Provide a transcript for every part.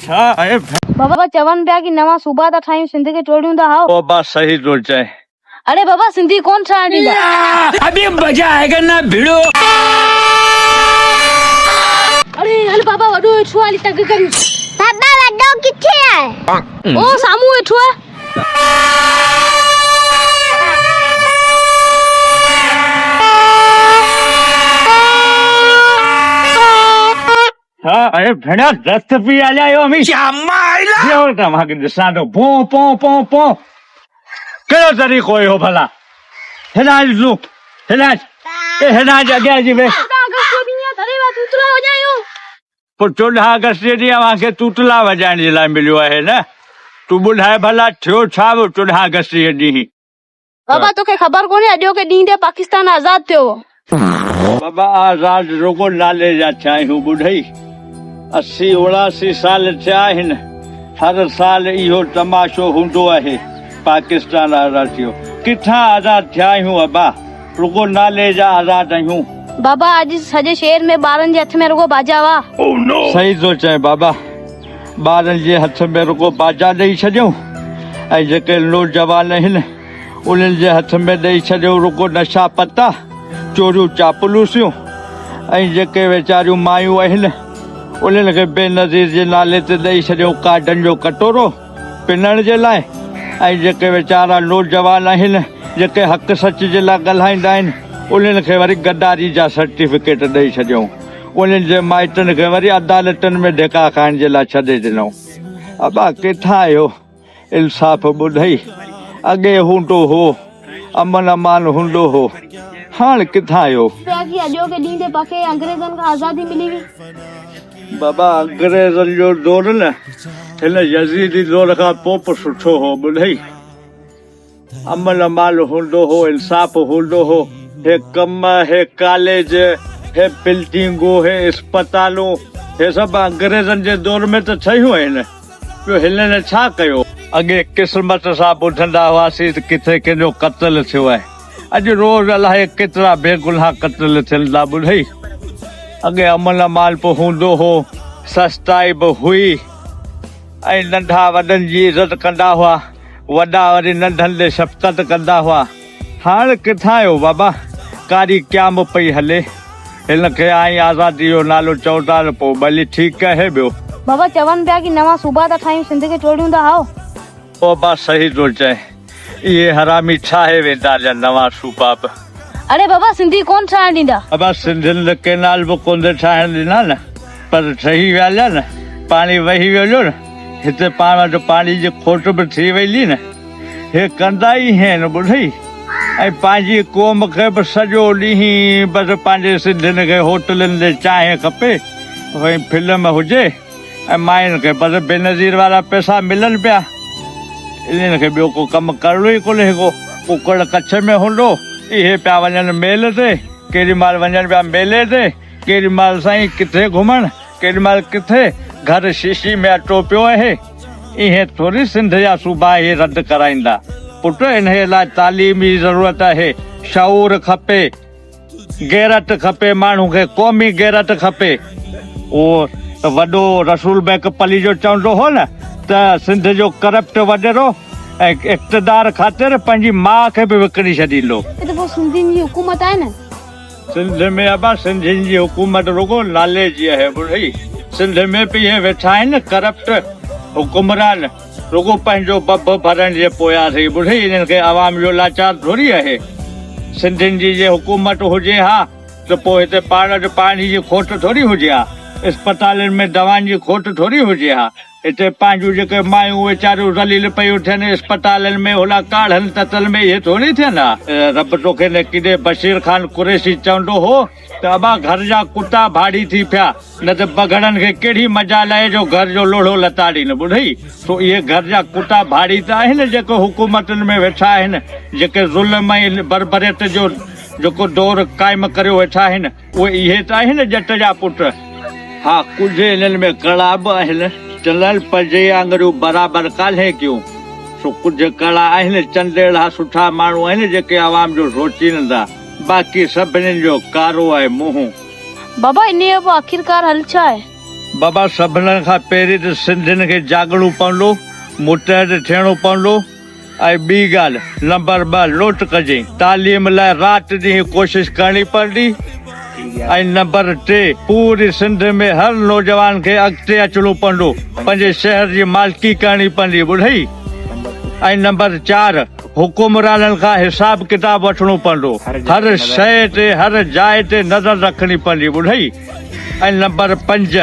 ڇا آهي؟ بابا چون پيا ڪي نوان صوبا ٿا ٺاهيون سنڌ کي ٽوڙيون ٿا هائو. بابا صحيح ٿو چئين. اڙي بابا سنڌي ڪون ٺاهڻ ڏيندا. ابي مزا آئيگا نا ڀڙو. اڙي هل بابا وڏو ويٺو آ هلي تنگ ڪريوس. بابا وڏو ڪٿي آهي؟ او سامهون ويٺو آ. ها اڙي ڀيڻا دست پي آيا آهيو امي بيهو توهان کي ڏسان ٿو پون پون پون پون ڪهڙو طريقو اهو ڀلا هيڏانهن اچ تون هيڏانهن اچ اي هيڏانهن اچ اڳيان اچي ويهه. پوء 14 آگسٽ جي ڏينهن اوهان کي توتلا وڄائڻ جي لاء مليو آهي نه؟ تون ٻڌاء ڀلا ٿيو ڇا هو 14 آگسٽ جي ڏينهن؟ بابا توکي خبر ڪونهي اڄوڪي ڏينهن تي پاڪستان آزاد ٿيو هو. بابا آزاد رڳو نالي جا ٿيا آهيون ٻڍئي 80 79 سال ٿيا آهن هر سال اهو تماشو هوندو آهي پاڪستان آزاد ٿيو ڪٿان آزاد ٿيا آهيون ابا رڳو نالي جا آزاد آهيون. بابا اڄ سڄي شهر ۾ ٻارن جي هٿ ۾ رڳو باجا هئا. صحيح ٿو چئين بابا ٻارن جي هٿ ۾ رڳو باجا ڏئي ڇڏيون ۽ جيڪي نوجوان آهن انهن جي هٿ ۾ ڏئي ڇڏيون رڳو نشا پتا، چوريون چاپلوسيون ۽ جيڪي ويچاريون مايون آهن انهن کي بينظير جي نالي تي ڏئي ڇڏيون ڪارڊن جو ڪٽورو پنڻ جي لاء ۽ جيڪي ويچارا نوجوان آهن جيڪي حق سچ جي لاء ڳالهائيندا آهن انهن کي وري غداري جا سرٽيفڪيٽ ڏئي ڇڏيون. انهن جي مائٽن کي وري عدالتن ۾ ڌڪا کائڻ جي لاء ڇڏي ڏنو. ابا ڪٿان آيو انصاف ٻڌئي اڳي هوندو هو امن امان هوندو هو هاڻ ڪٿان آيو. پيا ڪي اڄوڪي ڏينهن تي پاکي انگريزن کان آزادي ملي هئي. بابا انگريزن جو دور نه هن يزيدي دور کان پوء به سٺو هو ٻڌئي. امن امان هوندو هو، انصاف هوندو هو، هي ڪم، هي ڪاليج، هي بلڊنگون، هي اسپتالون، هي سڀ انگريزن جي دور ۾ ته ٺهيون آهن، ٻيو هنن ڇا ڪيو؟ اڳي قسمت سان ٻڌندا هئاسين ته ڪٿي ڪنهن جو قتل ٿيو آهي، اڄ روز الائي ڪيترا بيگناهه قتل ٿين ٿا ٻڌئي. اڳي امن امان به هوندو هو، سستائي به هئي ۽ ننڍا وڏن جي عزت ڪندا هئا. وڏا وري ننڍن ڏي شفقت ڪندا هئا. هاڻ ڪٿان آيو بابا؟ ڪاري قيام پئي هلي. هن کي آئين آزادي جو نالو چوندا ته پوء ڀلي ٺيڪ آهي ٻيو. بابا چون پيا ڪي نوان صوبا ٿا ٺاهيون سنڌ کي ٽوڙيون ٿا هائو. بابا صحيح ٿو چئين اهي حرامي ٺاهي ويندا جا نوان صوبا به. اڙي بابا سنڌي ڪون ٺاهڻ ڏيندا. بابا سنڌين ته ڪينال به ڪون ٿي ٺاهڻ ڏنا نه پر ٺهي ويا ليا نه پاڻي وهي ويو ليو نه. هتي پاڻ وٽ پاڻي جي کوٽ به ٿي ويندي نه. هي ڪندا ئي هين ٻڌئي ۽ پنهنجي قوم کي به سڄو ڏينهن بس پنهنجي سنڌين کي هوٽلن تي چانهه کپي ۽ فلم هجي ۽ ماين کي بس بينظير وارا پئسا ملن پيا. انهن کي ٻيو ڪو ڪم ڪرڻو ئي ڪونهي ڪو. ڪڪڙ ڪڇ ۾ هوندو، اهي پيا وڃن ميل تي، ڪيڏي مهل وڃن پيا ميلي تي، ڪيڏي مهل سائين ڪٿي گهمڻ. ڪيڏي مهل ڪٿي گهر شيشي ۾ اٽو پيو اهي. ايئن ٿوري سنڌ جا صوبا اهي رد ڪرائيندا. پٽ انهيء لاء تعليم جي ضرورت اهي. شعور کپي. غيرت کپي ماڻهو کي قومي غيرت کپي. اهو وڏو رسول بيگ پليجو چوندو هو نه ته سنڌ جو ڪرپٽ وڏيرو ۽ اقتدار خاطر پنهنجي ماء کي به وڪڻي ڇڏيندو. هي ته پوء سنڌين جي حڪومت آهي نه. سنڌ ۾ ابا سنڌين جي حڪومت رڳو نالي جي آهي ٻڌئي سنڌ ۾ به اهي ويٺا آهن ڪرپٽ حڪمران رڳو پنهنجو بڀ ڀرڻ جي پويان اٿئي ٻڌئي انهن کي عوام جو لاچار ٿوري آهي سنڌين جي جي حڪومت هجي ها ته پوء هتي پاڻ وٽ پاڻي جي کوٽ ٿوري هجي ها اسپتالن ۾ دوائن جي کوٽ ٿوري هجي ها هتي پنهنجون جيڪي مايون ويچاريون ذليل پيون ٿين اسپتالن ۾ هوڏا ڪاڙهن تتل ۾ اهي ٿوري ٿين ها. رب توکي نيڪي ڏي بشير خان قريشي چوندو هو ته ابا گهر جا ڪتا ڀاڙي ٿي پيا نه ته بگهڙن کي ڪهڙي مجال آهي جو گهر جو لوڙهو لتاڙين ٻڌئي سو اهي گهر جا ڪتا ڀاڙي ته آهن جيڪي حڪومتن ۾ ويٺا آهن جيڪي ظلم ۽ بربريت جو جيڪو دور قائم ڪريو ويٺا آهن. اهي اهي ته آهن ڄٽ جا پٽ. ها ڪجهه انهن ۾ ڪڙا به آهن. چنل پنجئي آڱريون برابر ڪانهي ڪيون. سو ڪجهه ڪڙا آهن. چند اهڙا سٺا ماڻهو آهن جيڪي عوام جو سوچين ٿا. باقي سڀنين جو ڪارو آهي منهن. بابا انهيء جو پوء آخرڪار حل ڇا آهي؟ بابا سڀنن کان پهرين ته سنڌين کي جاڳڻو پوندو، متحد ٿيڻو پوندو ۽ ٻي ڳالهه نمبر ٻه نوٽ ڪجين تعليم لاء رات ڏينهن ڪوشش ڪرڻي پوندي ۽ نمبر ٽي پوري سنڌ ۾ هر نوجوان کي اڳتي اچڻو پوندو پنهنجي شهر جي مالڪي ڪرڻي پوندي ٻڌئي ۽ نمبر چار حڪمرانن کان حساب ڪتاب وٺڻو پوندو هر شيء تي هر جاء تي نظر رکڻي پوندي ٻڌئي ۽ نمبر پنج،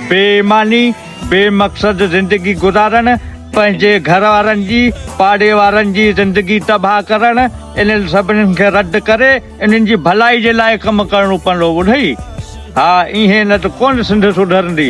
بي ايماني، بي مقصد زندگي گذارڻ، پنهنجي گهر وارن جي، پاڙي وارن جي زندگي تباهه ڪرڻ، انهن سڀني کي رد ڪري انهن جي ڀلائي جي لاء ڪم ڪرڻو پوندو ٻڌئي؟ ها ايئن نه ته ڪونه سنڌ سڌرندي.